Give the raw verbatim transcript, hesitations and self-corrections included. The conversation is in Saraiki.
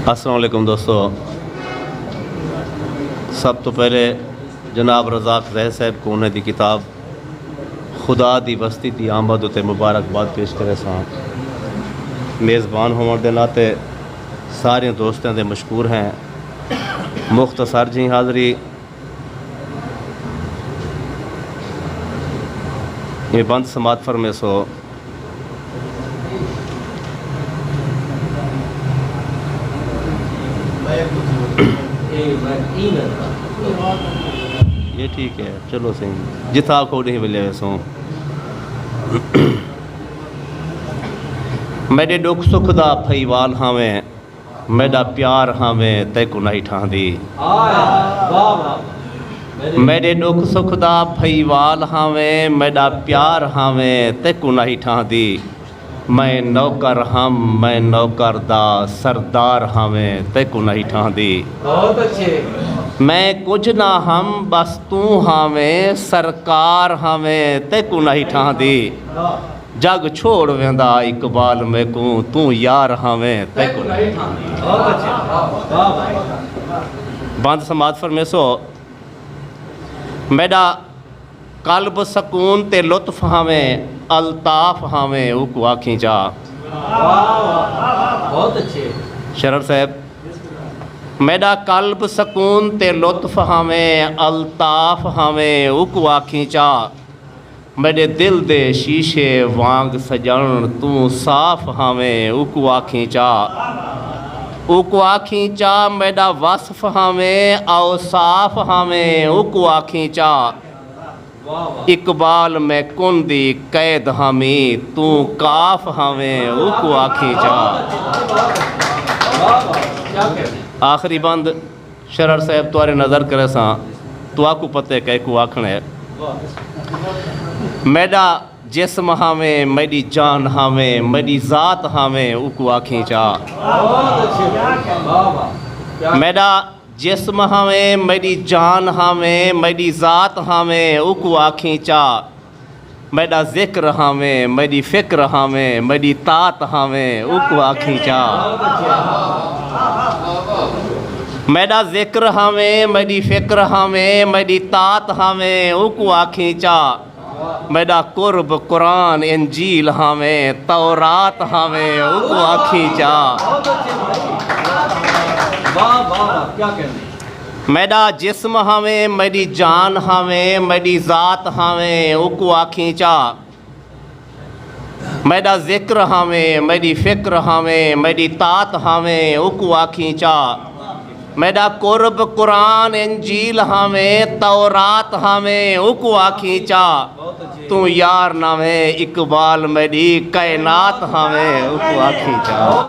السلام علیکم دوستو، سب تو پہلے جناب رزاق زاہد صاحب کوں انہاں دی کتاب خدا دی وستی دی آمد اتے مبارکباد پیش کریساں۔ میزبان ہووݨ دے ناطے سارے دوستاں دے مشکور ہیں۔ مختصر جیں حاضری، اے بند سماعت فرمیسو۔ یہ ٹھیک ہے، چلو سائیں، جتھاں آکھو اݙیں ولے ویسوں۔ میݙے ݙکھ سکھ دا پھئیوال ہاویں، میݙا پیار ہاویں، تیکوں ناہی ٹھاہندی۔ میݙے ݙکھ سکھ دا پھئیوال ہاویں، میݙا پیار ہاویں، تیکوں ناہی ٹھاہندی۔ میں نوکر ہم، میں نوکر دا سردار ہاویں، تیکوں ناہی ٹھاہندی۔ بہت اچھے۔ میں کجھ نہ ہم، بس توں ہاویں، سرکار ہاویں، تیکوں ناہی ٹھاہندی۔ جڳ چھوڑ ویندا اقبال میکوں، توں یار ہاویں، تیکوں ناہی ٹھاہندی۔ بند سماعت فرمیسو۔ میݙا قلب سکون تے لطف ہاویں، الطاف ہاویں، اوکوں آکھیں چا۔ بہت اچھے۔ شرر صاحب، میݙا قلب سکون تے لطف ہاویں، الطاف ہاویں، اوکوں آکھیں چا۔ میݙے دل دے شیشے وانگ سڄݨ توں صاف ہاویں، اوکوں آکھیں چا۔ اوکوں آکھیں چا، میݙا وصف ہاویں، اوصاف ہاویں، اوکوں آکھیں چا۔ اقبال میں کن دی قید ہامی، توں کاف ہاویں، اوکوں آکھیں چا۔ آخری بند۔ شرر صاحب، تہاݙے نظر کریساں، تہاکوں پتہ ہے کیکوں آکھݨ ہے۔ میݙا جسم ہاویں، میݙی جان ہاویں، میݙی ذات ہاویں، اوکوں آکھیں چا۔ میݙا جسم ہاویں، میݙی جان ہاویں، میݙی ذات ہاویں، اوکوں آکھیں چا۔ میݙا ذکر ہاویں، میݙی فکر ہاویں، میݙی طاعت ہاویں، اوکوں آکھیں چا۔ میݙا ذکر ہاویں، میݙی فکر ہاویں، میݙی طاعت ہاویں، اوکوں آکھیں چا۔ میݙا قرب قرآن انجیل ہاویں، تورات ہاویں، اوکوں آکھیں چا۔ میݙا جسم ہاویں، میݙی جان ہاویں، میݙی ذات ہاویں، اوکوں آکھیں چا۔ میݙا ذکر ہاویں، میݙی فکر ہاویں، میݙی طاعت ہاویں، اوکوں آکھیں چا۔ میݙا قرب قرآن انجیل ہاویں، تورات ہاویں، اوکوں آکھیں چا۔ توں یار نہ ویں اقبال، میݙی کائنات ہاویں، اوکوں آکھیں چا۔